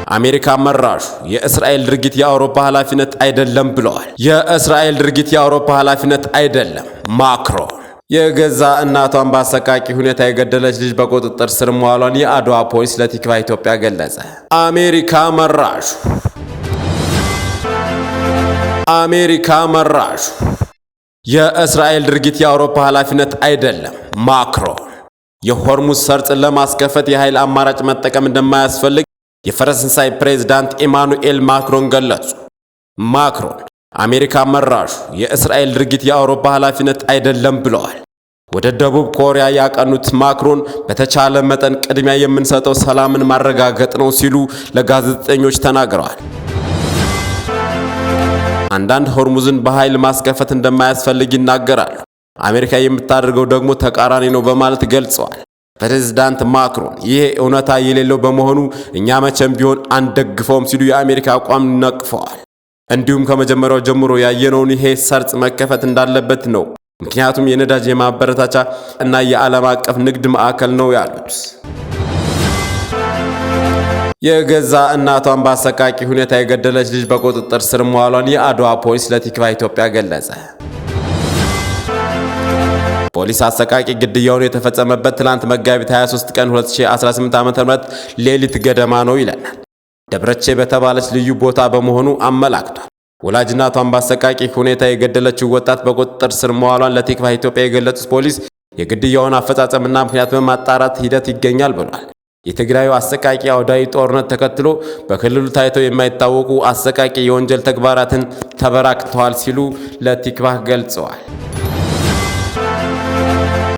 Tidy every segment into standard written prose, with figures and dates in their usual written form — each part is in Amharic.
አሜሪካ መራሹ የእስራኤል ድርጊት የአውሮፓ ኃላፊነት አይደለም ብለዋል። የእስራኤል ድርጊት የአውሮፓ ኃላፊነት አይደለም። ማክሮን የገዛ እናቷን በአሰቃቂ ሁኔታ የገደለች ልጅ በቁጥጥር ስር መዋሏን የአድዋ ፖሊስ ለቲክቫህ ኢትዮጵያ ገለጸ። አሜሪካ መራሹ የእስራኤል ድርጊት የአውሮፓ ኃላፊነት አይደለም። ማክሮን የሆርሙዝ ሰርጥን ለማስከፈት የኃይል አማራጭ መጠቀም እንደማያስፈልግ የፈረንሳይ ፕሬዝዳንት ኢማኑኤል ማክሮን ገለጹ። ማክሮን አሜሪካ መራሹ የእስራኤል ድርጊት የአውሮፓ ኃላፊነት አይደለም ብለዋል። ወደ ደቡብ ኮሪያ ያቀኑት ማክሮን በተቻለ መጠን ቅድሚያ የምንሰጠው ሰላምን ማረጋገጥ ነው ሲሉ ለጋዜጠኞች ተናግረዋል። አንዳንድ ሆርሙዝን በኃይል ማስከፈት እንደማያስፈልግ ይናገራሉ። አሜሪካ የምታደርገው ደግሞ ተቃራኒ ነው በማለት ገልጸዋል። ፕሬዝዳንት ማክሮን ይህ እውነታ የሌለው በመሆኑ እኛ መቼም ቢሆን አንደግፈውም ሲሉ የአሜሪካ አቋም ነቅፈዋል። እንዲሁም ከመጀመሪያው ጀምሮ ያየነውን ይሄ ሰርጥ መከፈት እንዳለበት ነው። ምክንያቱም የነዳጅ የማበረታቻ እና የዓለም አቀፍ ንግድ ማዕከል ነው ያሉት። የገዛ እናቷን በአሰቃቂ ሁኔታ የገደለች ልጅ በቁጥጥር ስር መዋሏን የአድዋ ፖሊስ ለቲክቫህ ኢትዮጵያ ገለጸ። ፖሊስ አሰቃቂ ግድያውን የተፈጸመበት ትላንት መጋቢት 23 ቀን 2018 ዓ.ም ሌሊት ገደማ ነው ይለናል። ደብረቼ በተባለች ልዩ ቦታ በመሆኑ አመላክቷል። ወላጅ እናቷን በአሰቃቂ ሁኔታ የገደለችው ወጣት በቁጥጥር ስር መዋሏን ለቲክቫህ ኢትዮጵያ የገለጹት ፖሊስ የግድያውን አፈጻጸምና ምክንያት በማጣራት ሂደት ይገኛል ብሏል። የትግራዩ አሰቃቂ አውዳዊ ጦርነት ተከትሎ በክልሉ ታይተው የማይታወቁ አሰቃቂ የወንጀል ተግባራትን ተበራክተዋል ሲሉ ለቲክቫህ ገልጸዋል።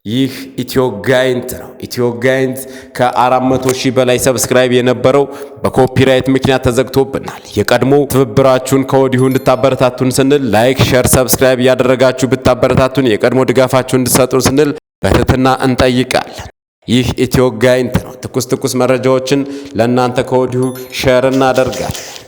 ይህ ኢትዮ ጋይንት ነው። ኢትዮ ጋይንት ከ400 ሺህ በላይ subscribe የነበረው በ copyright ምክንያት ተዘግቶብናል። የቀድሞ ትብብራችሁን ከወዲሁ እንድታበረታቱን ስንል like፣ share፣ subscribe እያደረጋችሁ ብታበረታቱን የቀድሞ ድጋፋችሁን እንድትሰጡን ስንል በትህትና እንጠይቃለን። ይህ ኢትዮ ጋይንት ነው። ትኩስ ትኩስ መረጃዎችን ለእናንተ ከወዲሁ share እናደርጋለን።